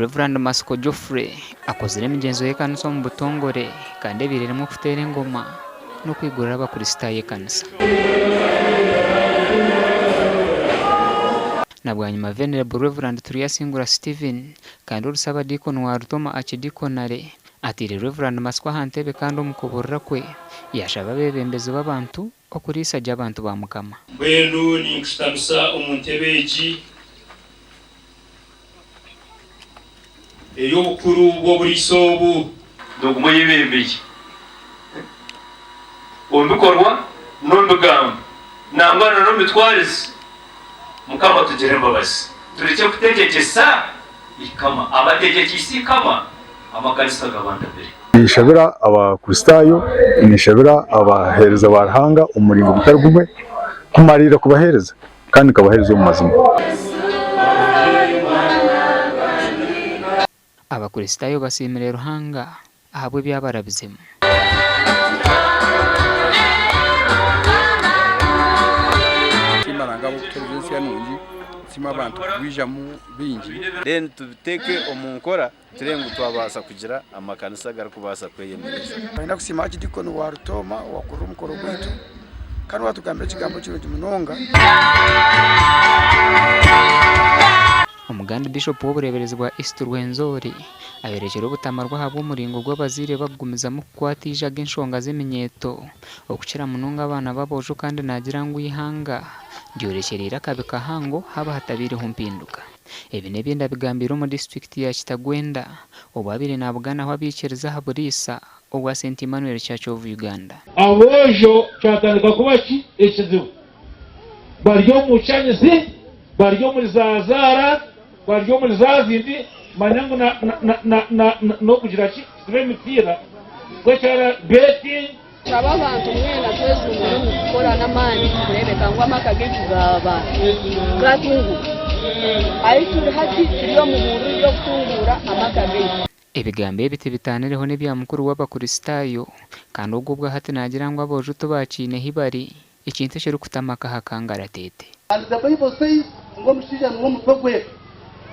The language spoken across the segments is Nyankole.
Rev. Matsiko Geoffrey akozire emigyenzo y'ekanisa omu butongore kandi ebaire erimu okuteera engoma n'okwigurira abakristaayo ekanisa. Na bwanyima Venerable Rev. Turyasingura Stephen kandi ori Sabadiikoni wa Rutoma Archidiaconary ataire Rev. Matsiko aha ntebe kandi omu kuburira kwe yaashaba abeebembezi b'abantu Okuriisa gye abantu ba Mukama. Mbwenu ninkushutamisa omu ntebe egi ey'obukuru bw'oburiisa obu. Nooguma oyebembeye omu bikorwa n'omu bigambo, nangwa na n'omu mitwarize. Mukama atugirire embabazi turekye kutegyekyesa eikama. Abategyekyise eikama amakanisa gabandamire. Ninshabira Abakristaayo, ninshabira abaheereza ba Ruhanga omu muringo gutari gumwe kumariirira kubaheereza kandi nkabaheereza omu mazima. Abakristaayo basiimire Ruhanga ahabw'ebi abarabizemu. Nsiima Ruhanga ahabw'okutuheereza ensi nungi, nsiima abantu kugwijamu baingi. Then tubiteeke omu nkora turebe ngu twabaasa kugira amakanisa agarikubaasa kweyemereza. Twayenda kusiima Archdeacon wa Rutooma owakurira omukoro gwaitu kandi owatugambira ekigambo kirungi munonga. Omugandi Bishop w'obureeberezi bwa East Rwenzori ayorekire obutamarwa ahabw'omuringo ogu abazaire bakugumizamu kukwata eijaga enshonga z'eminyeeto okukira munonga abaana b'aboojo kandi naagira ngu eihanga ryorekyereire akabi kahango haaba hatabaireho mpinduka. Ebi n'ebindi abigambiire omu disiturikiti ya Kitagwenda obu abaire nabuganaho abaikiriza aha buriisa obwa Saint Emmanuel Church of Uganda. Aboojo kyatandika kuba ki ekizibu. Bari omu kyanyisi, bari omuri za zaara, bari omuri za zindi, manya ngu n'okugira ki, kusiba emipiira, kwekyara betting. Nshaba abantu mwena twejumbire omu kukora n'amaani kureebeka ngu amaka gaitu gaaba gaatunguuka. Ahi turi hati turi omu hururu y'okutunguura amaka gaitu. Ebigambo ebi tibitaanireho n'ebya mukuru w'Abakristaayo, kandi ogwo obwahati naagira ngu aboojo tibaakiine hi bari, ekintu ekirikuta amaka aha kangaratete. And the bible says ngu omushaija niwe mutwe gw'eka.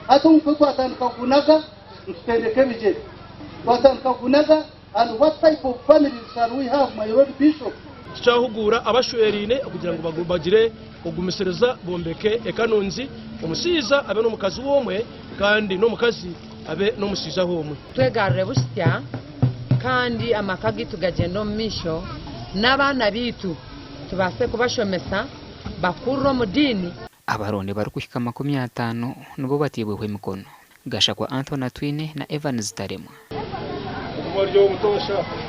Hati omutwe gwatandika kugunaga, nitutendeka ebigyere. Gwatandika kugunaga and what type of families shall we have my lord bishop? Tukyahuguura abashweraine kugira ngu bagire okugumisiriza bombeke eka nungi, omushaija abe n'omukazi we omwe kandi n'omukazi abe n'omushaija we omwe. Twegarure busya kandi amaka gaitu gagyende omu maisho n'abaana baitu tubaase kubashomesa bakurire omu diini. Abarundi barikuhika 50 nibo bateibweho emikono. Gashakwa Anthony Atwine na Evans Taremwa. Okuguma ori obutoosha.